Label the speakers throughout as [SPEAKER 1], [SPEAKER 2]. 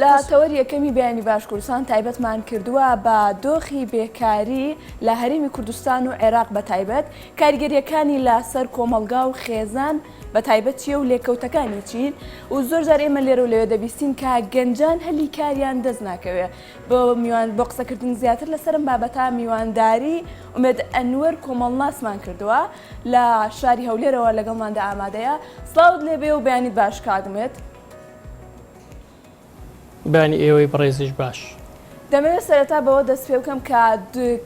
[SPEAKER 1] لە تەوەری یەکەمی بەیانی باش کوردستان تایبەتمان کردووە بە دۆخی بێکاری لە هەرێمی کوردستان و عێراق بە تایبەت، کاریگەرییەکانی لە سەر کۆمەڵگا و خێزان بە تایبەت چییە و لێکەوتەکانی چین و زۆر جار ئێمە لێرە و لەوێ دەبیستین کە گەنجان هەلی کاریان دەست ناکەوێ. بۆ میوان بۆ قسەکردن زیاتر لەسەر ئەم بابەتە میوانداری ئومێد ئەنوەر کۆمەڵناسمان کردووە لە شاری هەولێرەوە لەگەڵماندا ئامادەیە. سڵاوت لێبێ و بەیانیت باش کاک ئومێد.
[SPEAKER 2] بەیانی ئێوەی بەڕێزیش باش.
[SPEAKER 1] دەمەوێت سەرەتا بەوە دەست پێ بکەم کە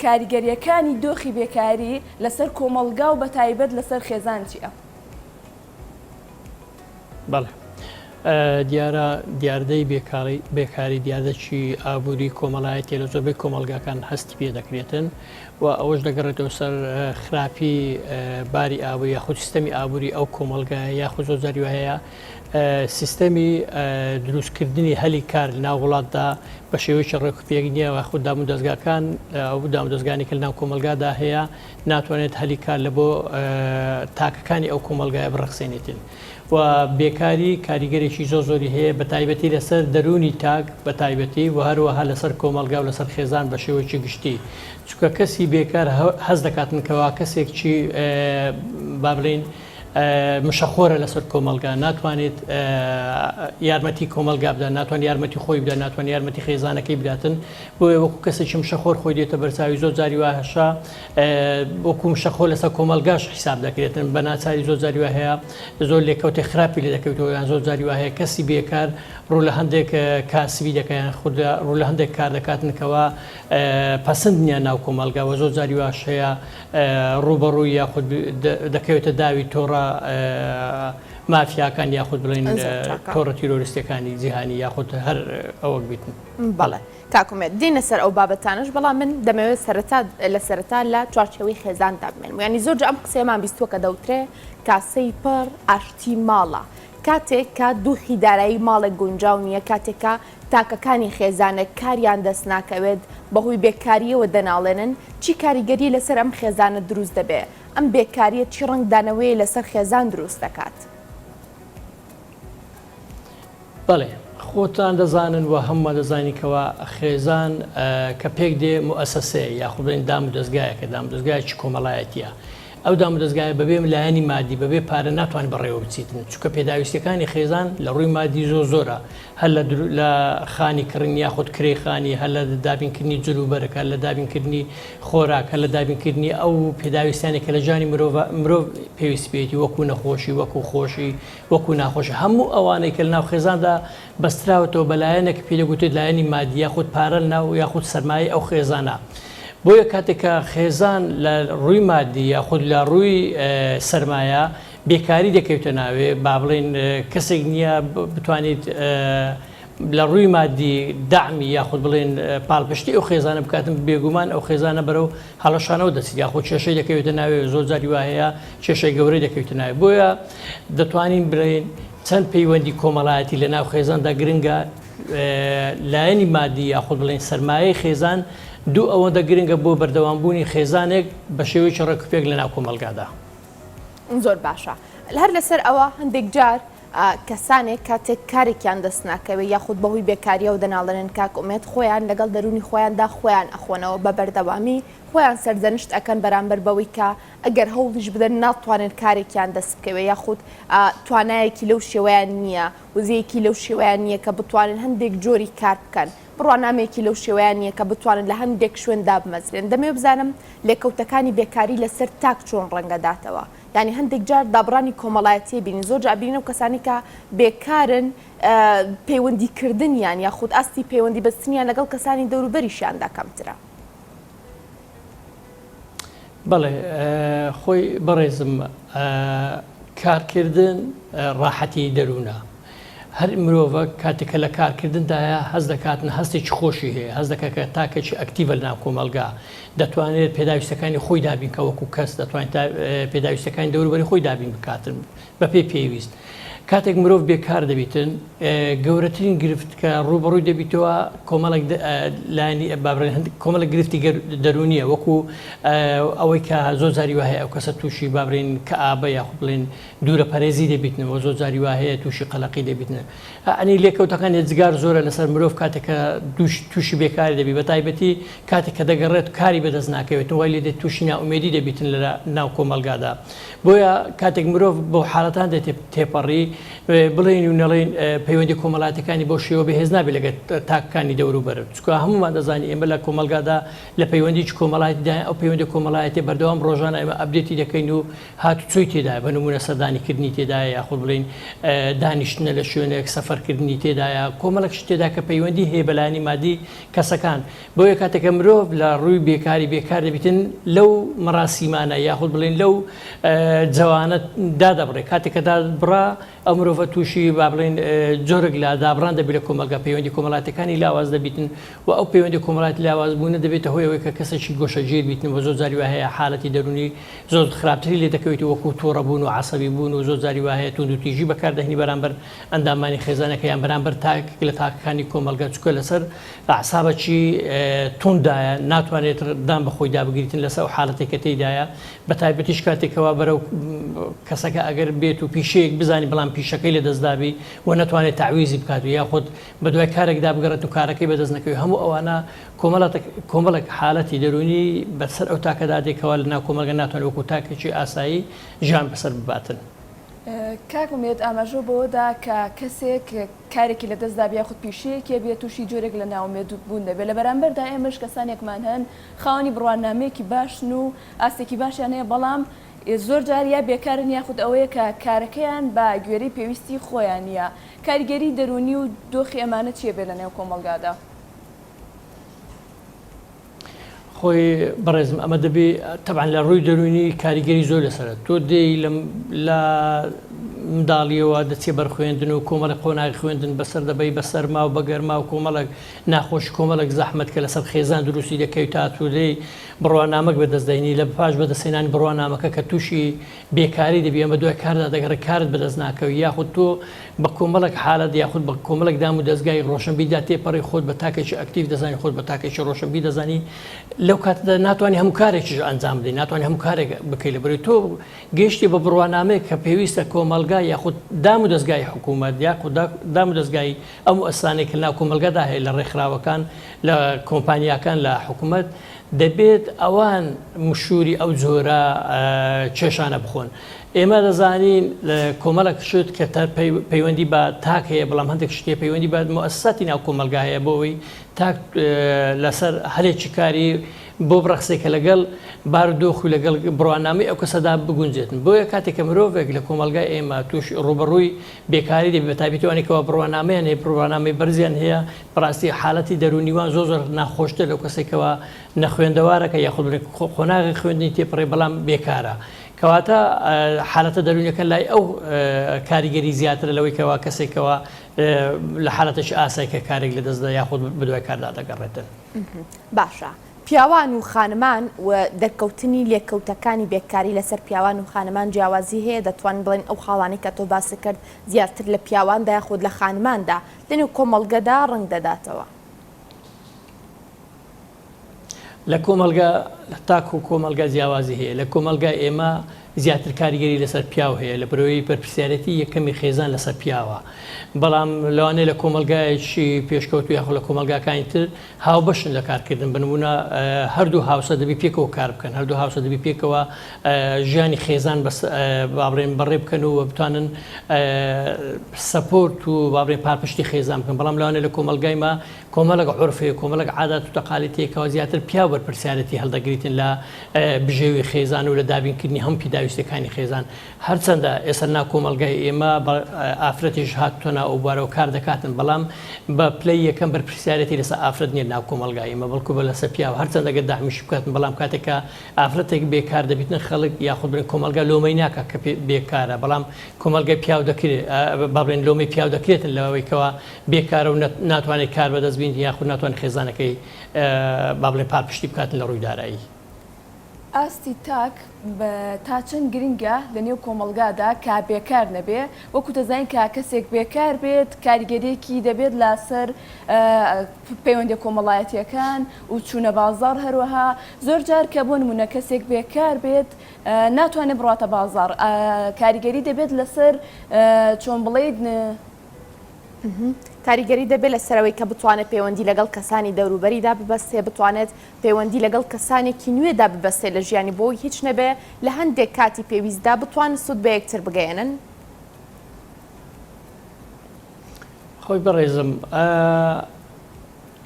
[SPEAKER 1] کاریگەرییەکانی دۆخی بێکاری لەسەر کۆمەڵگا و بەتایبەت لەسەر خێزان چییە؟
[SPEAKER 2] بەڵێ. دیارە دیاردەی بێکاری بێکاری دیاردەکی ئابووری کۆمەڵایەتیە لە زۆربەی کۆمەڵگاکان هەستی پێ دەکرێتن و ئەوەش دەگەڕێتەوە سەر خراپی باری ئابووری یاخود سیستەمی ئابووری ئەو کۆمەڵگایە یاخود زۆر جاری وایە سیستەمی دروستکردنی هەلی کار لەناو وڵاتدا بە شێوەیەکی ڕێکوپێک نییە یاخود دامودەزگاکان ئەو دامودەزگانی کە لەناو کۆمەڵگادا هەیە ناتوانێت هەلی کار لە بۆ تاکەکانی ئەو کۆمەڵگایە بڕەخسێنێتن و بێکاری کاریگەرێکی زۆر زۆری هەیە بە تایبەتی لەسەر دەروونی تاک بە تایبەتی و هەروەها لەسەر کۆمەڵگا و لەسەر خێزان بە شێوەیەکی گشتی چونکە کەسی بێکار هەست دەکاتن کەوا کەسێکی با بڵێین مشەخۆرە لەسەر کۆمەڵگا، ناتوانێت یارمەتی کۆمەڵگا بدات، ناتوانێت یارمەتی خۆی بدات، ناتوانێت یارمەتی خێزانەکەی بداتن، بۆیە وەکو کەسێکی مشەخۆر خۆی دێتە بەرچاوی، زۆر جاری وا هەشە وەکو مشەخۆر لەسەر کۆمەڵگاش حیساب دەکرێتن، بە ناچاری زۆر جاری وا هەیە زۆر لێکەوتەی خراپی لێ دەکەوێتەوە، یان زۆر جاری وا هەیە کەسی بێکار ڕوو لە هەندێک کاسبی دەکات، یان خود ڕوو لە هەندێک کار دەکاتن کەوا پەسند نییە ناو کۆمەڵگا، وە زۆر جاری واش هەیە ڕووبەڕووی یاخود دەکەوێتە داوی تۆڕە مافیاکان یاخود بڵێین تۆڕە تیرۆریستیەکانی جیهانی یاخود هەر ئەوەک بیتن.
[SPEAKER 3] بەڵێ کاک ئومێد دێینە سەر ئەو بابەتانەش بەڵام من دەمەوێت سەرەتا لە سەرەتا لە چوارچێوەی خێزاندا بمێنم یانی زۆر جار ئەم قسەیەمان بیستووە کە دەوترێ کاسەی پڕ ئاشتی ماڵە کاتێک کە دوخی دارایی ماڵێک گونجاو نییە کاتێک کە تاکەکانی خێزانێک کاریان دەست ناکەوێت بەهۆی بێکارییەوە دەناڵێنن، چی کاریگەری لەسەر ئەم خێزانە دروست دەبێ؟ ئەم بێکارییە چی ڕەنگدانەوەیە لەسەر خێزان دروست دەکات؟
[SPEAKER 2] بەڵێ، خۆتان دەزانن و هەموومان دەزانین کەوا خێزان کە پێک دێ موئەسەسەیە یاخود بڵێین دامودەزگایەکە، دامودەزگایەکی کۆمەڵایەتییە. ئەو دامودەزگایە بەبێ لایەنی مادی، بەبێ پارە ناتوانێت بەڕێوە بچیتن، چونکە پێداویستییەکانی خێزان لە ڕووی مادی زۆر زۆرە، هەر لە لە خانی کڕین یاخود کرێی خانی، هەر لە دابینکردنی جل و بەرگ، هەر لە دابینکردنی خۆراک، هەر لە دابینکردنی ئەو پێداویستیانەی کە لە ژیانی مرۆڤ مرۆڤ پێویستی پێیەتی وەکوو نەخۆشی، وەکوو خۆشی، وەکوو ناخۆشی، هەموو ئەوانەی کە لەناو خێزاندا بەستراوەتەوە بە لایەنێک کە پێی دەگوترێت لایەنی مادی یاخود پارە لەناو یاخود سەرمایەی ئەو خێزانە. بۆیە کاتێک کە خێزان لە ڕووی مادی یاخود لە ڕووی سەرمایە بێکاری دەکەوێتە ناوێ، با بڵێین کەسێک نییە بتوانیت لە ڕووی مادی دەعمی یاخود بڵێن پاڵپشتی ئەو خێزانە بکاتن، بێگومان ئەو خێزانە بەرەو هەڵەشانەوە دەچێت یاخود کێشەی دەکەوێتە ناوێ، زۆر جاری وا هەیە کێشەی گەورەی دەکەوێتە ناوێ. بۆیە دەتوانین بڵێین چەند پەیوەندی کۆمەڵایەتی لە ناو خێزاندا گرنگە، لایەنی مادی یاخود بڵێین سەرمایەی خێزان دوو ئەوەندە گرنگە بۆ بەردەوامبوونی خێزانێک بە شێوەیەکی ڕێکوپێک لە ناو کۆمەڵگادا.
[SPEAKER 3] زۆر باشە هەر لەسەر ئەوە هەندێک جار کەسانێک کاتێک کارێکیان دەست ناکەوێت یاخود بەهۆی بێکاریەوە دەناڵێنن کاک ئومێد خۆیان لەگەڵ دەروونی خۆیاندا خۆیان ئەخۆنەوە بە بەردەوامی خۆیان سەرزەنشت ئەکەن بەرامبەر بەوەی کە ئەگەر هەوڵیش بدەن ناتوانن کارێکیان دەست بکەوێت یاخود توانایەکی لەو شێوەیان نییە وزەیەکی لەو شێوەیان نییە کە بتوانن هەندێک جۆری کار بکەن بڕوانامەیەکی لەو شێوەیان نییە کە بتوانن لە هەندێک شوێن دابمەزرێن دەمەوێت بزانم لێکەوتەکانی بێکاری لەسەر تاک چۆن ڕەنگەداتەوە؟ یانی هەندێک جار دابڕانی کۆمەڵایەتی بینین زۆر جار بینین ئەو کەسانی کە بێکارن پەیوەندی کردنیان یاخود ئاستی پەیوەندی بەستنیان لەگەڵ کەسانی دەوروبەریشیاندا کەمترە.
[SPEAKER 2] بەڵێ خۆی بەڕێزم کارکردن ڕاحەتی دەروونە هەر مرۆڤەک کاتێک کە لە کارکردندایە هەست دەکات هەستێکی خۆشی هەیە، هەست دەکات کە تاکێکی ئەکتیڤە لەناو کۆمەڵگا، دەتوانێت پێداویستەکانی خۆی دابین کە وەکو کەس دەتوانێت پێداویستەکانی دەوروبەری خۆی دابین بکاتن بەپێی پێویست. کاتێک مرۆڤ بێکار دەبیتن گەورەترین گرفت کە ڕووبەڕووی دەبیتەوە کۆمەڵێک لایەنی با بڵێین هەندێک کۆمەڵێک گرفتی دەروونیە وەکو ئەوەی کە زۆر جاری وا هەیە ئەو کەسە تووشی با بڵێین کەئابە یاخود بڵێین دوورە پەرێزی دەبیتنەوە زۆر جاری وا هەیە تووشی قەلەقی دەبیتن. ئەنی لێکەوتەکان جگار زۆرە لەسەر مرۆڤ کاتێک کە تووشی بێکاری دەبی بە تایبەتی کاتێک کە دەگەڕێت کاری بەدەست ناکەوێت وای لێ دێت تووشی نائومێدی دەبیتن لە ناو کۆمەڵگادا بۆیە کاتێک مرۆڤ بەو حالەتان دێت تێپەڕی بڵێین و نەڵێین پەیوەندی کۆمەڵاتەکانی بەو شێوە بەهێز نابێت لەگەڵ تاکەکانی دەوروبەر چونکە هەمومان دەزانین ئێمە لە کۆمەڵگادا لە پەیوەندیی کۆمەڵایەتیدا ئەو پەیوەندی کۆمەڵایەتی بەردەوام ڕۆژانە ئێمە update ی دەکەین و هاتوچۆی تێدایە بە نموونە سەردانیکردنی تێدایە یاخود بڵێین دانیشتنە لە شوێنێک سەفەرکردنی تێدایە کۆمەڵێک شت تێدا کە پەیوەندی هەیە بە لایەنی مادی کەسەکان بۆیە کاتێک کە مرۆڤ لە ڕووی بێکاری بێکار دەبیتن لەو مەراسیمانە یاخود بڵێین لەو جەوانە دادەبڕێ کاتێک کە دابڕا ئەو مرۆڤە تووشی با بڵێین جۆرێک لە دابڕان دەبی لە کۆمەڵگا پەیوەندی کۆمەڵاتەکانی لاواز دەبیتن و ئەو پەیوەندی کۆمەڵاتی لاواز بوونە دەبێتە هۆی ئەوەی کە کەسێکی گۆشەگیر بیتن و زۆر جاری وا هەیە حالەتی دەروونی زۆر خراپتری لێ دەکەوێت وەکو توڕە بوون و عەسەبی بوون و زۆر جاری وا هەیە توندوتیژی بەکار دەهێنی بەرامبەر ئەندامانی خێزانەکە یان بەرامبەر تاکێک لە تاکەکانی کۆمەڵگا چونکە لەسەر ئەعسابەکی توندایە ناتوانێت دان بە خۆیدا بگریتن لەسەر ئەو حالەتێک کە تێیدایە بە تایبەتیش کاتێکەوە بەرەو کەسەکە ئەگەر بێت و پیشەیەک بزانی بەڵام پیشەکەی لە دەستدابی و نەتوانێت تەعویزی بکات و یاخود بەدوای کارێکدا بگەڕێت و کارەکەی بەدەست نەکەوێت هەموو ئەوانە کۆمەڵێک حالەتی دەروونی بەسەر ئەو تاکەدا دێت کەوا لەناو کۆمەڵگە ناتوانێت وەکو تاکێکی ئاسایی ژیان بەسەر بباتن.
[SPEAKER 1] کاک ئومێد ئاماژەو بەوە دا کە کەسێک کارێکی لە دەست دابێ یاخود پیشەیەکی هەبێ تووشی جۆرێک لە نائومێد بوون دەبێ لە بەرامبەردا ئێمەش کەسانێکمان هەن خاوەنی بڕوانامەیەکی باشن و ئاستێکی باشیان هەیە بەڵام زۆر جار یا بێکارن یاخود ئەوەیە کە کارەکەیان بە گوێرەی پێویستی خۆیان نییە کاریگەری دەروونی و دۆخی ئەمانە چیە بێ لە نێو کۆمەڵگادا؟
[SPEAKER 2] خۆی بەڕێزم ئەمە دەبێ تەبعەن لە ڕووی دەروونی کاریگەری زۆر لەسەرە تۆ دێی لە منداڵیەوە دەچێ بەر خوێندن و کۆمەڵێک قۆناغی خوێندن بەسەر دەبەی بە سەرما و بە گەرما و کۆمەڵێک ناخۆشی کۆمەڵێک زەحمەت کە لەسەر خێزان دروستی دەکەوی تا تۆ دێی بڕوانامەک بەدەست دەینی لە پاش بەدەستهێنانی بڕوانامەکە کە تووشی بێکاری دەبی یان بەدوای کاردا دەگەڕێی کارت بەدەست ناکەوی یاخود تۆ بە کۆمەڵێک حالەت یاخود بە کۆمەڵێک دام و دەزگای ڕۆشنبیردا تێپەڕی خۆت بە تاکێکی ئەکتیڤ دەزانی خۆت بە تاکێکی ڕۆشنبیر دەزانی لەو کاتەدا ناتوانانی هەموو کارێکیش ئەنجام بدەی ناتوانانی هەموو کارێک بکەی لە بەرەی تۆ گەیشتی بە بڕوانامەیەک کە پێویستە کۆمەڵگا یاخود دام و دەزگای حکوومەت یاخود دام و دەزگای ئەو موئەسسانەی کە لەناو کۆمەڵگادا هەیە لە ڕێکخراوەکان لە کۆمپانیاکان لە حکوومەت دەبێت ئەوان مشوری ئەو جۆرە کێشانە بخۆن. ئێمە دەزانین کۆمەڵێک شت کە پەیوەندی بە تاک هەیە، بەڵام هەندێک شت هەیە پەیوەندی بە موئەسەساتی ناو کۆمەڵگا هەیە بۆ ئەوەی تاک لەسەر هەلێکی کاری بۆ بڕەخسێ کە لەگەڵ بارودۆخ و لەگەڵ بڕوانامەی ئەو کەسەدا بگونجێتن. بۆیە کاتێک کە مرۆڤێک لە کۆمەڵگای ئێمە تووش ڕووبەڕووی بێکاری دەبێت، بەتایبەتی ئەوانەی کەوا بڕوانامەیان هەیە، بڕوانامەی بەرزیان هەیە، بەڕاستی حالەتی دەروونی وان زۆر زۆر ناخۆشترە لەو کەسەی کەوا نەخوێندەوارەکە یاخود بڵێن قۆناغی خوێندنی تێپەڕی بەڵام بێکارە کەواتە حالەتە دەروونیەکە لای ئەو کاریگەری زیاترە لەوەی کەوا کەسێکەوە لە حالەتێکی ئاسای کە کارێک لە دەستدا یاخود بەدوای کاردا دەگەڕێتن.
[SPEAKER 3] باشە پیاوان و خانمان و دەرکەوتنی لێکەوتەکانی بێکاری لەسەر پیاوان و خانمان جیاوازی هەیە دەتوانین بڵێین ئەو خاڵانەی کە تۆ باست کرد زیاتر لە پیاواندا یاخود لە خانماندا لەنێو کۆمەڵگەدا ڕەنگ دەداتەوە.
[SPEAKER 2] لە کۆمەڵگا تاک و کۆمەڵگا جیاوازی هەیە لە کۆمەڵگای ئێمە زیاتر کاریگەری لەسەر پیاو هەیە لە برۆی بەرپرسیارەتی یەکەمی خێزان لەسەر پیاوە بەڵام لەوانەیە لە کۆمەڵگایەکی پێشکەوتو یاخود لە کۆمەڵگاکانی تر هاوبەشن لە کارکردن بە نمونە هەردوو هاوسەر دەبی پێکەوە کار بکەن هەردوو هاوسەر دەبی پێکەوە ژیانی خێزان بەس با بڵێن بەڕێ بکەن و بتوانن support و با بڵێن پاڵپشتی خێزان بکەن بەڵام لەوانەیە لە کۆمەڵگای ما کۆمەڵێک عورف هەیە کۆمەڵێک عادات و تەقالیت هەیە کەوا زیاتر پیاو بەرپرسیارێتی هەڵدەگریتن لە بژێوی خێزان و لە دابینکردنی هەموو پیداویستیەکانی خێزان هەرچەندە ئێستا ناو کۆمەڵگای ئێمە بە ئافرەتیش هاتووە ناو ئەو بوارەوە کار دەکاتن بەڵام بە پلەی یەکەم بەرپرسیارێتی لەسەر ئافرەت نییە ناو کۆمەڵگای ئێمە بەڵکو بە لەسەر پیاو هەرچەندە گەر داعمیشی بکاتن بەڵام کاتێک کە ئافرەتێک بێکار دەبیتن خەڵک یاخود بڵێن کۆمەڵگا لۆمەی ناکات کە بێکارە بەڵام کۆمەڵگای پیاو دەکرێت با بڵێن لۆمەی پیاو دەکرێتن لەوەی کەوا بێکارە و ناتوانێت کار بەدەست بینێت یاخود ناتوانێت خێزانەکەی با بڵێن پاڵپشتی بکاتن لە ڕووی دارایی.
[SPEAKER 1] ئاستی تاک تا چەند گرنگە لە نێو کۆمەڵگادا کە بێکار نەبێ؟ وەکو دەزانین کە کەسێک بێکار بێت کاریگەریەکی دەبێت لە سەر پەیوەندیە کۆمەڵایەتیەکان و چوونە بازاڕ هەروەها زۆر جار کە بۆ نمونە کەسێک بێکار بێت ناتوانێت بڕاتە بازاڕ کاریگەری دەبێت لەسەر چۆن بڵێیت.
[SPEAKER 3] کاریگەری دەبێت لەسەر ئەوەی کە بتوانێت پەیوەندی لەگەڵ کەسانی دەوروبەریدا ببەستێ، بتوانێت پەیوەندی لەگەڵ کەسانێکی نوێدا ببەستێ لە ژیانی بۆی هیچ نەبێ لە هەندێک کاتی پێویستدا بتوانن سوود بە یەکتر بگەیەنن.
[SPEAKER 2] خۆی بەڕێزم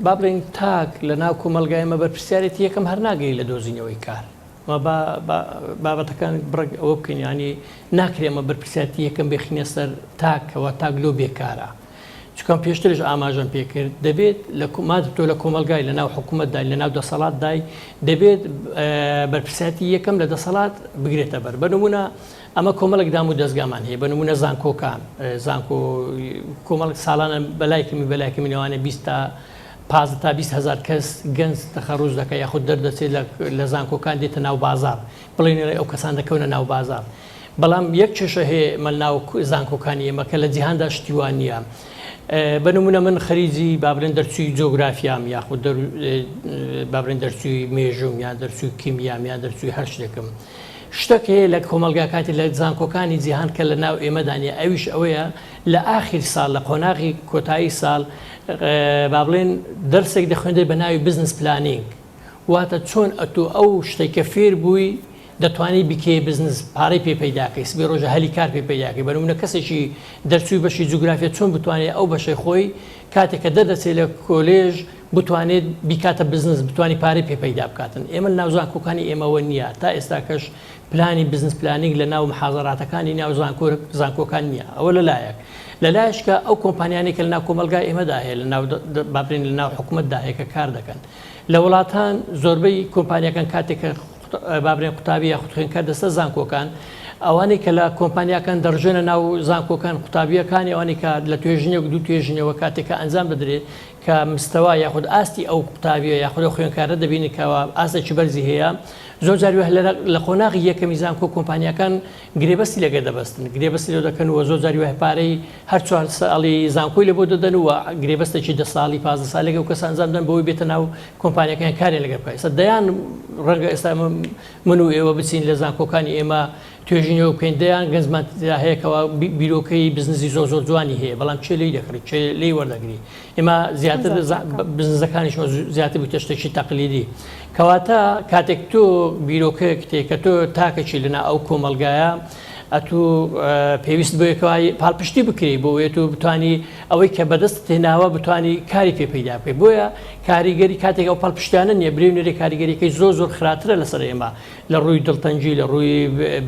[SPEAKER 2] با بڵێین تاک لە ناو کۆمەڵگای ئێمە بەرپرسیارێتی یەکەم هەر ناگەی لە دۆزینەوەی کار. ئەمە با بابەتەکان بڕێک ئەوە بکەین یانی ناکرێ ئەمە بەرپرسیارتی یەکەم بێخینە سەر تاک کەوا تاک لۆ بێکارە چکەم پێشترش ئاماژەم پێکرد دەبێت لە ماد تۆ لە کۆمەلگای لە ناو حکوومەتدای لە ناو دەسەڵاتدای دەبێت بەرپرسیارتی یەکەم لە دەسەڵات بگرێتە بەر بە نمونە ئەمە کۆمەڵک دام و دەستگامان هەیە بە نمونە زانکۆکان زانکۆ کۆمەڵک ساڵانە بەلای کەمی بەلای کەمی لەوانە 20 تا 15 تا 20 هەزار کەس گەنج تەخەروج دەکە یاخود دەردەچێت لە زانکۆکان دێتە ناو بازاڕ بڵێن ئەو کەسان دەکەونە ناو بازاڕ بەڵام یەک کێشە هەیە ئێمە ناو زانکۆکانی ئێمە کە لە جیهاندا شتی وا نییە. بە نمونە من خەریجی با بڵێن دەرچووی جۆگرافیام یاخود دەر با بڵێن دەرچووی مێژووم یان دەرچووی کیمیام یان دەرچووی هەر شتێکم. شتێک هەیە لە کۆمەڵگاکاتی لە زانکۆکانی جیهان کە لە ناو ئێمەدا نییە ئەویش ئەوەیە لە ئاخیر ساڵ لە قۆناغی کۆتایی ساڵ با بڵێن دەرسێک دەخوێندرێت بە ناوی business planning واتە چۆن ئەتوو ئەو شتەی کە فێر بووی دەتوانی بیکەیە بزنس پارەی پێ پەیداکەی سبەی ڕۆژە هەلی کار پێ پەیداکەی بە نمونە کەسێکی دەرچووی بەشی جوگرافیا چۆن بتوانێت ئەو بەشەی خۆی کاتێک کە دەردەچێت لە کۆلێژ بتوانێت بیکاتە بزنس بتوانی پارەی پێ پەیدا بکاتن ئێمە لە ناو زانکۆکانی ئێمەوە نییە تا ئێستاکەش پلانی business planning لە ناو محازەراتەکانی ناو زانکۆ زانکۆکان نییە ئەوە لە لایەک لە لایشکە ئەو کۆمپانیانەی کە لە ناو کۆمەڵگای ئێمەدا هەیە لە ناو با بڵێین لە ناو حکومەتدا هەیە کە کار دەکەن لە وڵاتان زۆربەی کۆمپانیاکان کاتێک کە با بڵێن قوتابی یاخود خوێندکار دەستە زانکۆکان ئەوانەی کە لە کۆمپانیاکان دەڕژێنە ناو زانکۆکان قوتابیەکانی ئەوانەی کە لە توێژینێک دوو توێژینەوە کاتێک کە ئەنجام بدرێت کە مستەوا یاخود ئاستی ئەو قوتابیە یاخود ئەو خوێندکارە دەبینی کەوا ئاستێکی بەرزی هەیە زۆر جار وێه لە قۆناغی یەکەمی زانکۆ کۆمپانیاکان گرێبەستی لەگەر دەبەستن گرێبەستی لەو دەکەن و زۆر جاری وایە پارەی هەر چوار ساڵی زانکۆی لە بۆ دەدەن و گرێبەستێکی دە ساڵی 15 ساڵێک ئەو کەسە ئەنجام دەن بۆی بێتە ناو کۆمپانیاکان کاریان لەگەر بکات ئێستا دەیان ڕەنگە ئێستا من و ئێوە بچین لە زانکۆکانی ئێمە توێژینەوە بکەین دەیان گەنجمان تێدا هەیە کەوا بیرۆکەی بزنزی زۆر زۆر جوانی هەیە بەڵام کێ لێی دەکڕی کێ لێی وەردەگری ئێمە زیاتر بزنزەکانیشمە زیاتر بوویتە شتێکی تەقلیدی کەواتە کاتێک تۆ بیرۆکەیەک تێ کە تۆ تاکەکی لەنا ئەو کۆمەلگایە ئەتوو پێویست بۆ یەکەوە پاڵپشتی بکری بۆ ئەوەی تۆ بتانی ئەوەی کە بەدەست هێناوە بتانی کاری پێ پەیدا بکەیت بۆیە کاریگەری کاتێک ئەو پاڵپشتیانە نییە برێ نەرێ کاریگەریەکەی زۆر زۆر خراپترە لەسەر ئێمە لە ڕووی دڵتەنگی، لە ڕووی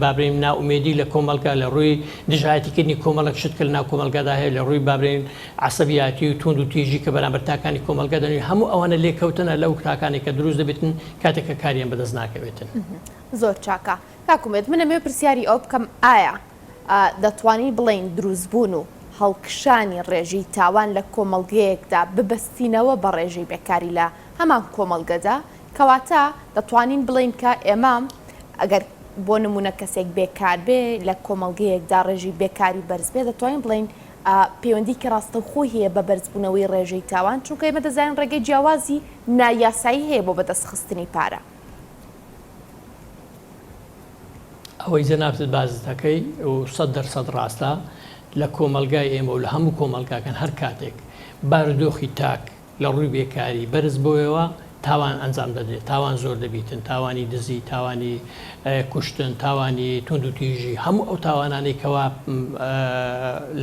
[SPEAKER 2] با بڵێین نائومێدی لە کۆمەڵگا، لە ڕووی دژایەتیکردنی کۆمەڵێک شت کە لە ناو کۆمەڵگادا هەیە، لە ڕووی با بڵێین عەسەبیاتی و توندوتیژی کە بەرامبەر تاکانی کۆمەڵگا دەنوێ، هەموو ئەوانە لێکەوتەنە لەو تاکانەی کە دروست دەبێتن کاتێک کە کاریان بەدەست ناکەوێتن.
[SPEAKER 3] زۆر چاکە کاک ئومێد، من ئەمەوێ پرسیاری ئەوە بکەم ئایا دەتوانین بڵێین دروستبوون و هەڵکشانی ڕێژەی تاوان لە کۆمەڵگەیەکدا ببەستینەوە بە ڕێژەی بێکاری لە هەمان کۆمەڵگەدا؟ کەواتە دەتوانین بڵێین کە ئێمە ئەگەر بۆ نموونە کەسێک بێکار بێ لە کۆمەڵگەیەکدا ڕێژەی بێکاری بەرز بێ دەتوانین بڵێین پەیوەندیکی ڕاستەوخۆی هەیە بە بەرزبوونەوەی ڕێژەی تاوان چونکە ئێمە دەزانین ڕێگەی جیاوازی نایاسایی هەیە بۆ بەدەستخستنی پارە.
[SPEAKER 2] ئەوەی جەنابتت باست دەکەی و 100% ڕاستە لە کۆمەڵگای ئێمە و لە هەموو کۆمەڵگاکان هەر کاتێک بارودۆخی تاک لە ڕووی بێکاری بەرز بۆیەوە تاوان ئەنجام دەدرێت، تاوان زۆر دەبیتن، تاوانی دزی، تاوانی کوشتن، تاوانی توندوتیژی، هەموو ئەو تاوانانەی کەوا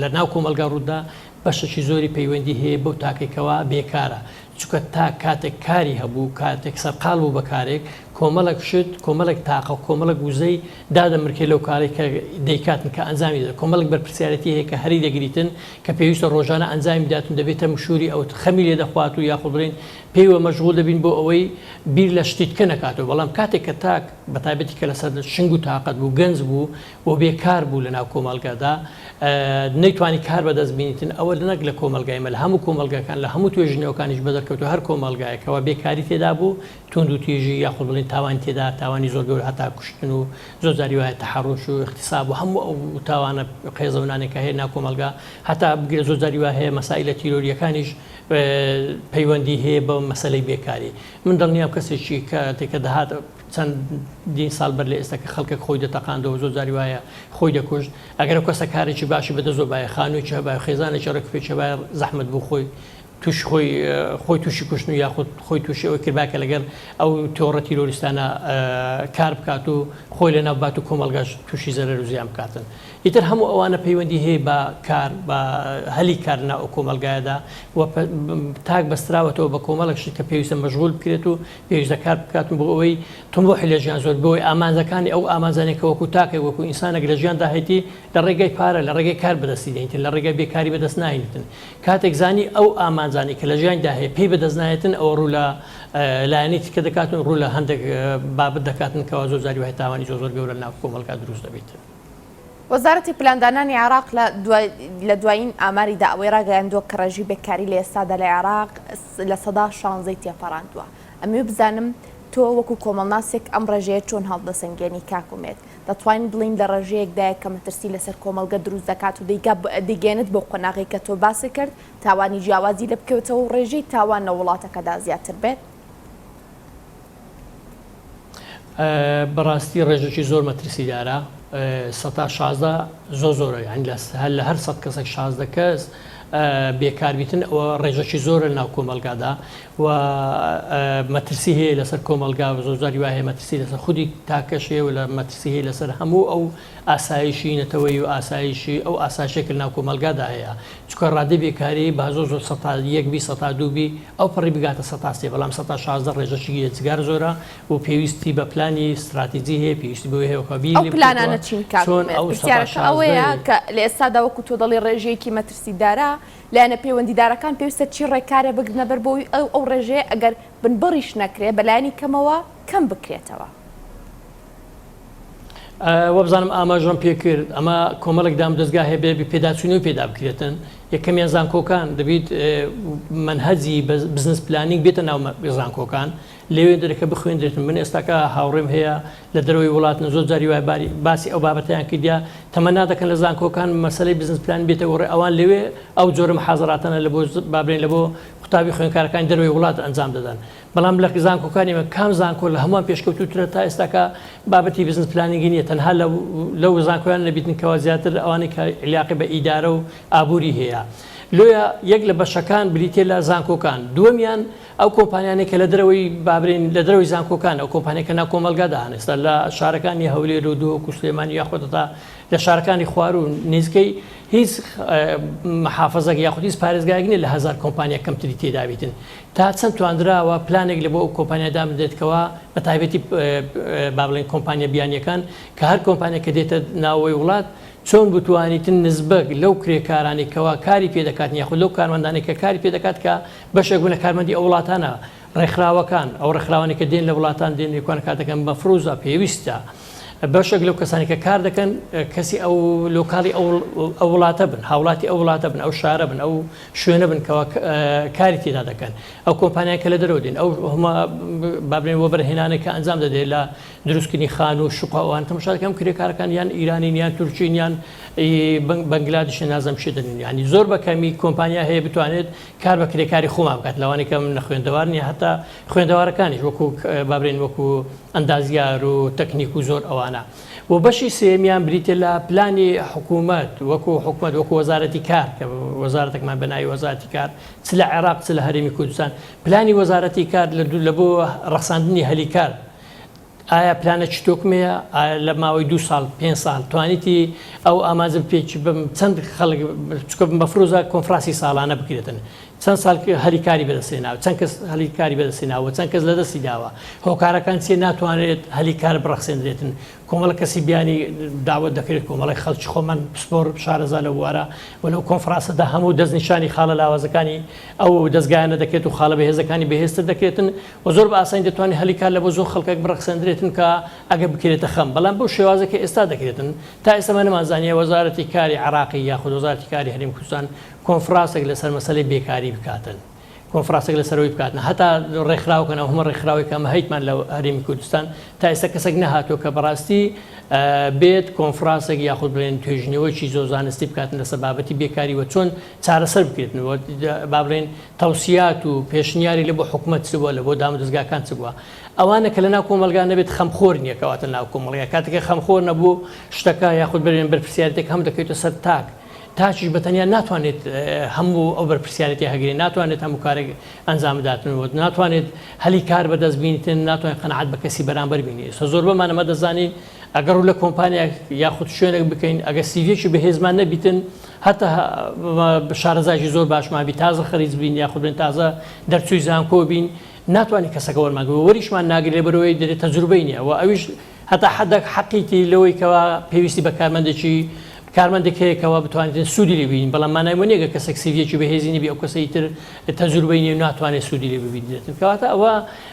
[SPEAKER 2] لە ناو کۆمەڵگا ڕوودا بەشێکی زۆری پەیوەندی هەیە بەو تاکەی کەوا بێکارە، چونکە تاک کاتێک کاری هەبوو، کاتێک سەرقاڵ بوو بە کارێک، کۆمەڵێک شت، کۆمەڵێک تاقە و کۆمەڵێک وزەی دادەمرکێ لەو کارەی کە دەیکاتن کە ئەنجامی دەدات، کۆمەڵێک بەرپرسیارێتی هەیە کە هەری دەگریتن کە پێویستە ڕۆژانە ئەنجامی بدات و دەبێتە مشوری ئەو خەمی لێ دەخوات و یاخود بڵێین پێیوە مەشغوڵ دەبین بۆ ئەوەی بیر لە شتی تکە نەکاتەوە، بەڵام کاتێک کە تاک بە تایبەتی کە لەسەر شنگ و تاقەت بوو، گەنج بوو و بێکار بوو لەناو کۆمەڵگادا نەیتوانی کار بەدەست بینیتن، ئەوە نەک لە کۆمەڵگای ئێمە لە هەموو کۆمەڵگاکان لە هەموو توێژینەوەکانیش بەدەرکەوتووە هەر کۆمەڵگایەک کەوا بێکاری تێدا بوو توندوتیژی یاخود بڵێین تاوانی تێدا تاوانی زۆر گەورە هەتا کوشتن و زۆر جاری وایە تەحەڕوش و ئیغتیساب و هەموو ئەو تاوانە قێزەونانەی کە هەیە ناو کۆمەڵگا هەتا بگرە زۆر جاری وا هەیە مەسائیلە تیرۆرییەکانیش پەیوەندی هەیە بە مەسەلەی بێکاری من دڵنیام کەسێکی کاتێک کە دەهات. چەندین ساڵ بەر لە ئێستا کە خەڵکێک خۆی دەتەقاندەوە زۆر جاری وایە خۆی دەکوشت ئەگەر ئەو کەسە کارێکی باشی بەدەستەوە بایە خانوویەکی هەبایە خێزانێکی ڕێکوپێکی هەبایە زەحمەت بوو خۆی تووشی خۆی خۆی تووشی کوشتن و یاخود خۆی تووشی ئەوەی کردبا کە لەگەڵ ئەو تۆڕە تیرۆریستانە کار بکات و خۆی لەناو بات و کۆمەڵگاش تووشی زەرەر و زیان بکاتن. ئیتر هەموو ئەوانە پەیوەندی هەیە بە کار بە هەلی کار لەناو ئەو کۆمەڵگایەدا و تاک بەستراوەتەوە بە کۆمەڵێک شت کە پێویستە مەشغول بکرێت و پێویستە کار بکات و بۆ ئەوەی تموحی لە ژیان زۆر بۆی ئامانجەکانی ئەو ئامانجانەی کە وەکو تاکێک وەکو ئینسانێک لە ژیاندا هەیەتی لە ڕێگەی پارە لە ڕێگەی کار بەدەستی دێنیتن لە ڕێگەی بێکاری بەدەست ناهێنیتن کاتێک زانی ئەو ئامانجانەی کە لە ژیانیدا هەیە پێی بەدەست نایەتن ئەوە ڕوو لە لایەنی ترکە دەکاتن ڕوو لە هەندێک بابەت دەکاتن کەوا زۆر جاری وایە تاوانی زۆر زۆر گەورە لەناو کۆمەڵگا دروست دەبیتن.
[SPEAKER 3] وەزارەتی پلاندانانی عێراق لە لە دوایین ئاماریدا ئەوەی ڕاگەیاندووە کە ڕێژەی بێکاری لە ئێستادا لە عێراق 16% ی تێپەڕاندووە. ئەمەوێ بزانم تۆ وەکو کۆمەڵناسێک ئەم ڕێژەیە چۆن هەڵدەسەنگێنی کاک ئومێد؟ دەتوانین بڵێین لە ڕێژەیەکدایە کە مەترسی لەسەر کۆمەڵگە دروست دەکات و دەیگەیەنێت بەو قۆناغەی کە تۆ باست کرد تاوانی جیاوازی لێ بکەوێتەوە و ڕێژەی تاوان لە وڵاتەکەدا زیاتر بێت؟
[SPEAKER 2] بەڕاستی ڕێژەکی زۆر مەترسیدارە سەتا 16 زۆر زۆرە یانی لە هەر سەد کەسێک 16 کەس بێکار بیتن ئەوە ڕێژەکی زۆرە ناو کۆمەلگادا و مەترسی هەیە لەسەر کۆمەلگا و زۆر جاری وایە مەترسی لەسەر خودی تاکەش هەیە و لە مەترسی هەیە لەسەر هەموو ئەو ئاسایشی نەتەوەیی و ئاسایشی ئەو ئاسایشێک لە ناو کۆمەلگادا هەیە چونکە ڕادەی بێکاری با زۆر زۆر سەتا یەک بی سەتا دوو بی ئەو پەڕی بگاتە سەتا سێ بەڵام سەتا 16 ڕێژەکی یەجگار زۆرە و پێویستی بە پلانی ستراتیجی هەیە پێویستی بەوەی هەیە کە بیری
[SPEAKER 3] ئەو
[SPEAKER 2] لێ
[SPEAKER 3] پلانانە
[SPEAKER 2] بکرێتەوە
[SPEAKER 3] چین کاک
[SPEAKER 2] چۆن
[SPEAKER 3] ئومێد؟
[SPEAKER 2] ئەو سەتا
[SPEAKER 3] پرسیارەکە ئەوەیە
[SPEAKER 2] شازدەی
[SPEAKER 3] کە لە ئێستادا وەکو تۆ دەڵێی ڕێژەیەکی مەترسیدارە، لایەنە پەیوەندیدارەکان پێویستە چی ڕێکارێ بگرنە بەر بۆ ئەوی ئەو ڕێژەیە ئەگەر بنبڕیش نەکرێ بە لایەنی کەمەوە کەم بکرێتەوە؟
[SPEAKER 2] وابزانم ئاماژەم پێکرد ئەمە کۆمەڵێک دامودەزگا هەیە بێ پێداچوونەوەی پێدا بکرێتن یەکەمیان زانکۆکان دەبیت مەنهەجی business planning بێتە ناو زانکۆکان لەوێ دەرەکە بخوێندرێتن من ئێستاکە هاوڕێم هەیە لە دەرەوەی وڵاتن زۆر جاری وای باری باسی ئەو بابەتیان کردیا تەمەنا دەکەن لە زانکۆکان مەسەلەی business plan بێتە گۆڕێ ئەوان لەوێ ئەو جۆرە محازەراتانە لە بۆ بابرێن لە بۆ قوتابی خوێندکارەکانی دەرەوەی وڵات ئەنجام دەدەن بەڵام لە زانکۆکانی ئێمە کام زانکۆ لە هەمووان پێشکەوتووترە تا ئێستاکە بابەتی business planning ی نییە تەنها لە لەو زانکۆیان نەبیتن کەوا زیاتر ئەوانەی کە عیلاقی بە ئیدارە و ئابووری هەیە لۆیە یەک لە بەشەکان بریتیە لە زانکۆکان دووەمیان ئەو کۆمپانیانەی کە لە دەرەوەی بابرێن لە دەرەوەی زانکۆکان ئەو کۆمپانیا کە ناو کۆمەڵگادا هەن ئێستا لە شارەکانی هەولێر و دهۆک و سلێمانی یاخود هەتا لە شارەکانی خواروو نزیکەی هیچ محافزەک یاخود هیچ پارێزگایەک نیە لە هەزار کۆمپانیا کەمتری تێدابیتن تا چەند تواندراوە پلانێک لە بۆ ئەو کۆمپانیا دابنرێت کەوا بە تایبەتی با بڵێن کۆمپانیا بیانیەکان کە هەر کۆمپانیا کە دێتە ناوەوەی وڵات چۆن بتوانیتن نزبەک لەو کرێکارانەی کەوا کاری پێ دەکاتن یاخود لەو کارمەندانەی کە کاری پێ دەکات کە بەشێک بوون لە کارمەندی ئەو وڵاتانە ڕێکخراوەکان ئەو ڕێکخراوانەی کە دێن لە وڵاتان دێن یەکوان کار دەکەن مەفروزە پێویستە بەشێک لەو کەسانی کە کار دەکەن کەسی ئەو local ی ئەو وڵاتە بن هاوڵاتی ئەو وڵاتە بن ئەو شارە بن ئەو شوێنە بن کەوا کاری تێدا دەکەن ئەو کۆمپانیای کە لە دەرەوە دێن ئەو هەمە با بڵێین وەبەرهێنانێک کە ئەنجام دەدرێت لە دروستکردنی خانوو و شوقە ئەوان تەماشا دەکەم کرێکارەکان یان ئیرانین یان تورکین یان بەنگلادیشن نازانم چی دەنین یانی زۆر بە کەمی کۆمپانیا هەیە بتوانێت کار بە کرێکاری خۆمان بکات لەوانەیە کە نەخوێندەوار نیە هەتا خوێندەوارەکانیش وەکو با بڵێین وەکو ئەندازیار و تەکنیک و زۆر ئەوانە و بەشی سێیەمیان بریتیە لە پلانی حکوومەت وەکو حکومەت وەکو وەزارەتی کار کە وەزارەتێکمان بە ناوی وەزارەتی کار چ لە عێراق چ لە هەرێمی کوردستان پلانی وەزارەتی کار لە لە بۆ ڕەخساندنی هەلی کار ئایا پلانێکی تۆکمەیە ئایا لە ماوەی دوو ساڵ پێنج ساڵ توانیتی ئەو ئامانجە بپێکی بم چەند خەڵک چونکە مەفروزە کۆنفرانسی ساڵانە بکرێتن چەند ساڵ هەلی کاری بەدەستهێناوە، چەند کەس هەلی کاری بەدەستهێناوە و چەند کەس لەدەستی داوە، هۆکارەکان چییە ناتوانرێت هەلی کار بڕەخسێندرێتن، کۆمەڵێک کەسی بیانی داوەت دەکرێت، کۆمەڵێک خەڵکی خۆمان پسپۆڕ شارەزا لەو بوارە و لەو کۆنفرانسەدا هەموو دەستنیشانی خاڵە لاوازەکانی ئەو دەزگایانە دەکرێت و خاڵە بەهێزەکانی بەهێزتر دەکرێتن و زۆر بە ئاسانی دەتوانێت هەلی کار لە بۆ زۆر خەڵکێک بڕەخسێندرێتن کە ئەگەر بکرێتە خەم، بەڵام بەو شێوازە کە ئێستا دەکرێتن تا ئێستا من نەمانزانییە وەزارەتی کاری عێراقی یاخود وەزارەتی کاری هەرێمی کوردستان کۆنفراسێک لەسەر مەسەلەی بێکاری بکاتن. کۆنفرانسێک لەسەرەوەی بکاتن هەتا ڕێکخراوەکان ئەو هەمە ڕێکخراوەی کە ئەمە هەیتمان لە هەرێمی کوردستان تا ئێستا کەسێک نەهاتووە کە بەڕاستی بێت کۆنفرانسێک یاخود بڵێن توێژینەوەیەکی زۆر زانستی بکاتن لەسەر بابەتی بێکاری و چۆن چارەسەر بکرێتن و با بڵێن تەوسیات و پێشنیاری لە بۆ حکومەت چ بووە لە بۆ دامودەزگاکان چ بووە ئەوانە کە لە ناو کۆمەڵگا نەبێت خەمخۆر نییە کەواتە ناو کۆمەڵگا کاتێک خەمخۆر نەبوو شتەکە یاخود بەرێن بەرپرسیارێتێک هەم دەکەوێتە سەر تاک تاکیش بە تەنیا ناتوانێت هەموو ئەو بەرپرسیارێتی هەگرێت ناتوانێت هەموو کارێک ئەنجام بداتن و ناتوانێت هەلی کار بەدەست بینیتن ناتوانێت قەناعەت بە کەسی بەرامبەر بینی ئێستا زۆربەمان ئەمە دەزانین ئەگەر ڕوو لە کۆمپانیایەک یاخود شوێنێک بکەین ئەگەر سیڤیەکی بەهێزمان نەبیتن هەتا شارەزایەکی زۆر باشمان بی تازە خەریج بین یاخود بڵێن تازە دەرچووی زانکۆ بین ناتوانین کەسەکە وەرمانگرێ و وەریشمان ناگرێ لەبەرئەوەی دەرێ تەجروبەی نییە و ئەویش هەتا حەدەک حەقیتی لەوەی کەوا پێویستی بە کارمەندێکی کارمەندێک هەیە کەوا بتوانێت سوودی لێ ببینین بەڵام مانای وە نییە گەر کەسێک سیڤیەکی بەهێزی نەبی ئەو کەسە ئیتر تەجروبەی نییە و ناتوانێت سوودی لێ ببینرێتن کەواتە ئەوە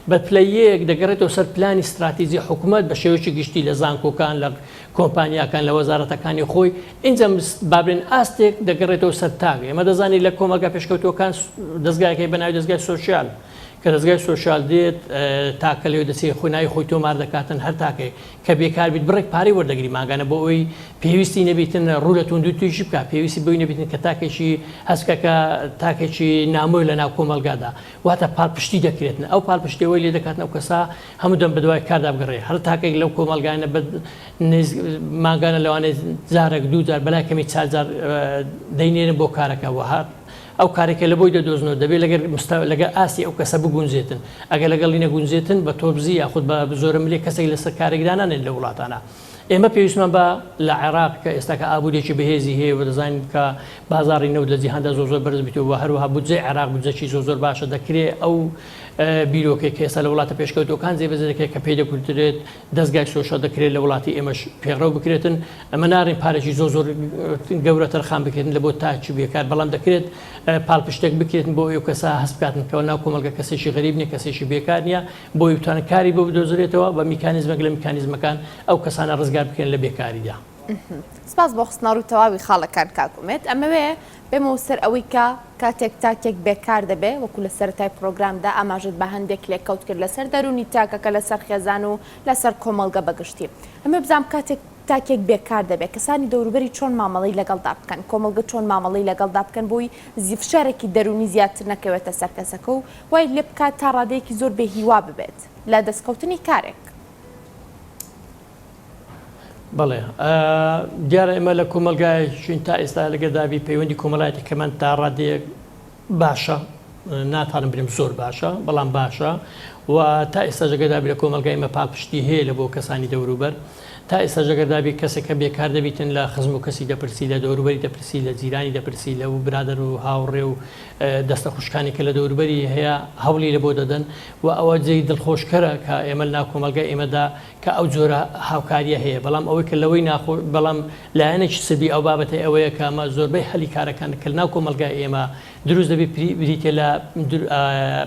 [SPEAKER 2] بە پلەیەک دەگەڕێتەوە سەر پلانی ستراتیجی حکومەت بە شێوەیەکی گشتی لە زانکۆکان لە کۆمپانیاکان لە وەزارەتەکانی خۆی ئینجا با بڵێن ئاستێک دەگەڕێتەوە سەر تاک ئێمە دەزانین لە کۆمەڵگا پێشکەوتووەکان دەزگایەک هەیە بە ناوی دەزگای سۆسیال کە دەزگای سۆسیال دێت تاکە لەوێ دەچێت خۆی ناوی خۆی تۆمار دەکاتن هەر تاکێک کە بێکار بیت بڕێک پارەی وەردەگری مانگانە بۆ ئەوەی پێویستی نەبیتن ڕوو لە توندوتیژی بکات پێویستی بەوی نەبیتن کە تاکێکی هەست بکە کە تاکێکی نامۆیە لە ناو کۆمەڵگادا واتە پاڵپشتی دەکرێتن ئەو پاڵپشتیەوەی لێ دەکاتن ئەو کەسە هەموو دەم بەدوای کاردا بگەڕێ هەر تاکێک لەو کۆمەڵگانە بە مانگانە لەوانەیە جارێک دوو جار بەلای کەمی چار جار دەینێرن بۆ کارەکە وە هەر ئەو کارێکە لە بۆی دەدۆزنەوە دەبێت لەگەر لەگەر ئاستی ئەو کەسە بگونجێتن ئەگەر لەگەڵی نەگونجێتن بە تۆبزی یاخود بە زۆرە ملێ کەسێک لەسەر کارێک دانانێن لە وڵاتانە ئێمە پێویستمان بە لە عێراق کە ئێستا کە ئابووریەکی بەهێزی هەیە و دەزانین کە بازاڕی نەوت لە جیهاندا زۆر زۆر بەرز بیتەوە و هەروەها بودجەی عێراق بودجەکی زۆر زۆر باشە دەکرێ ئەو بیرۆکەی کە ئێستا لە وڵاتە پێشکەوتووەکان جێبەجێ دەکرێت کە پێی دەگوترێت دەزگای سۆشیال دەکرێت لە وڵاتی ئێمەش پێڕەو بکرێتن ئەمە ناڕین پارێکی زۆر زۆر گەورە تەرخان بکرێتن لە بۆ تاکی بێکار بەڵام دەکرێت پاڵپشتێک بکرێتن بۆ ئەو کەسە هەست بکاتن کەەوە ناو کۆمەڵگە کەسێکی غەریب نیە کەسێکی بێکار نییە بۆی بتوانن کاری بۆ بدۆزرێتەوە بە میکانیزمێک لە میکانیزمەکان ئەو کەسانە ڕزگار بکرێن لە بێکاریدا.
[SPEAKER 3] سپاس بۆ خستنەڕووی تەواوی خاڵەکان کاک ئومێد. ئەمەوێ بێمەوە سەر ئەوەی کە کاتێک تاکێک بێکار دەبێ وەکو لە سەرەتای پڕۆگرامدا ئاماژەت بە هەندێک لێکەوت کرد لەسەر دەروونی تاکەکە لەسەر خێزان و لەسەر کۆمەڵگە بە گشتی. ئەمەوێ بزانم کاتێک تاکێک بێکار دەبێ کەسانی دەوروبەری چۆن مامەڵەی لەگەڵدا بکەن، کۆمەڵگە چۆن مامەڵەی لەگەڵدا بکەن بۆی فشارێکی دەروونی زیاتر نەکەوێتە سەر کەسەکە و وای لێ بکات تا ڕادەیەکی زۆر بێ هیوا ببێت لە دەستکەوتنی کارێک.
[SPEAKER 2] بەڵێ دیارە ئێمە لە کۆمەڵگایەکین تا ئێستا لەگەر دابی پەیوەندی کۆمەڵایەتیەکەمان تا ڕادەیەک باشە ناتوانم بلێم زۆر باشە بەڵام باشە و تا ئێستا ژەگەردابی لە کۆمەلگای ئمە پاڵپشتی هەیە لە بۆ کەسانی دەوروبەر تا ئێستا ژەگەردابی کەسێک کە بێکار دەبیتن لە خزم و کەسی دەپرسی لە دەوروبەری دەپرسی لە جیرانی دەپرسی لە و برادەر و هاوڕێ و دەستە خوشکانی کە لە دەوروبەری هەیە هەوڵی لە بۆ دەدەن و ئەوە جێی دڵخۆشکەرە کە ئێمە لە ناو کۆمەلگای ئێمەدا کە ئەو جۆرە هاوکاریە هەیە بەڵام ئەوەی کە لەوەی ناخۆ بەڵام لایەنێکی سلبی ئەو بابەتەی ئەوەیە کە ئەمە زۆربەی هەلی کارەکان کە لەناو کۆمەڵگای ئێمە دروست دەبی بریتیە لە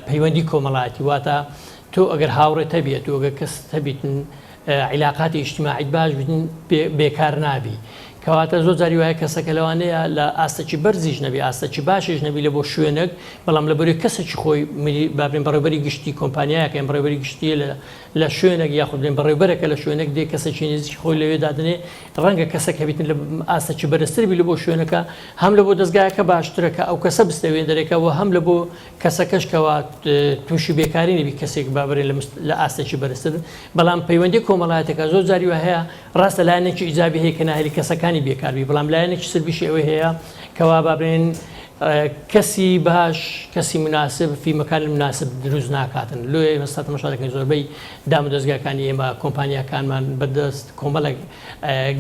[SPEAKER 2] پەیوەندی کۆمەڵایەتی واتە تۆ ئەگەر هاوڕێت هەبیە تۆ ئەگەر کەست هەبیتن عیلاقاتی ئیجتیماعیت باش بیتن بێکار نابی کەواتە زۆر جاری وایە کەسەکە لەوانەیە لە ئاستەکی بەرزیش نەبی ئاستەکی باشیش نەبی لە بۆ شوێنێک بەڵام لە بەری کەسێکی خۆی بابلێن بەڕێوبەری گشتی کۆمپانیایەکە یان بەڕێوبەری گشتیە لە لە شوێنێک یاخود بڵێن بەڕێوبەرێکە لە شوێنێک دێ کەسێکی نزیکی خۆی لەوێ دادەنێ ڕەنگە کەسێک هەبیتن لە ئاستێکی بەرزتر بی لە بۆ شوێنەکە هەم لە بۆ دەزگایەکە باشترە کە ئەو کەسە بستە وێندەرێکە و هەم لە بۆ کەسەکەش کەوا تووشی بێکاری نەبی کەسێک بابرێن لە ئاستێکی بەرزتر بەڵام پەیوەندی کۆمەڵایەتەکە زۆر جاری وە هەیە ڕاستە لایەنێکی ئیجابی هەیە کە ناهێلی کەسەکانی بێکار بی بەڵام لایەنێکی سلبیشی ئەوەی هەیە کەوا بابرێن کەسی باش کەسی مناسب فی مکان المناسب دروست ناکاتن لۆیە ئێمە ستا تەماشا دەکەین زۆربەی دام و دەزگاکانی ئێمە کۆمپانیاکانمان بەدەست کۆمەڵێک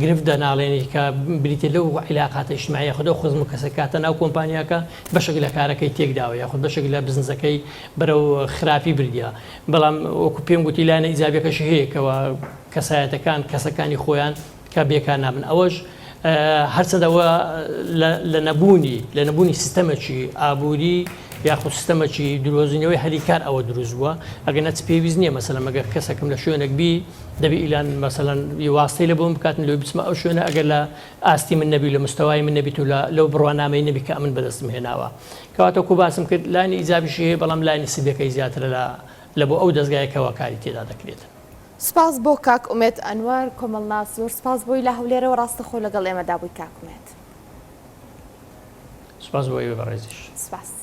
[SPEAKER 2] گرفت دەناڵێنی کە بریتە لەو عیلاقاتە ئیجتماعیە خود ئەو خزم و کەسە کاتە ناو کۆمپانیاکە بەشێک لە کارەکەی تێکداوە یاخود بەشێک لە بزنسەکەی بەرەو خراپی بردیە بەڵام وەکو پێم گوتی لایەنە ئیجابیەکەشی هەیە کەوا کەسایەتەکان کەسەکانی خۆیان کە بێکار نابن ئەوەش. هەرچەند ئەوە لە نەبوونی لە نەبوونی سیستەمێکی ئابووری یاخود سیستەمێکی درۆزینەوەی هەلی کار ئەوە دروست بووە ئەگەر نەچ پێویست نییە مەسەلەن مەگەر کەسێکم لە شوێنێک بی دەبی ئیلان مەسەلەن واستەی لە بۆم بکاتن لۆی بچمە ئەو شوێنە ئەگەر لە ئاستی من نەبی لە مستەوای من نەبیت و لە لەو بڕوانامەی نەبی کە ئەمن بەدەستم هێناوە کەواتە وەکو باسم کرد لایەنی ئیجابیشی هەیە بەڵام لایەنی سلبیەکەی زیاترە لە لە بۆ ئەو دەزگایە کەوا کاری تێدا دەکرێتن.
[SPEAKER 3] سپاس بۆ کاک ئومێد ئەنوەر کۆمەڵناس زۆر سپاس بۆی لە هەولێرەوە ڕاستەخۆ لەگەڵ ئێمەدا بووی کاک ئومێد.
[SPEAKER 2] سپاس بۆ ئێوەی بەڕێزیش.
[SPEAKER 3] سپاس.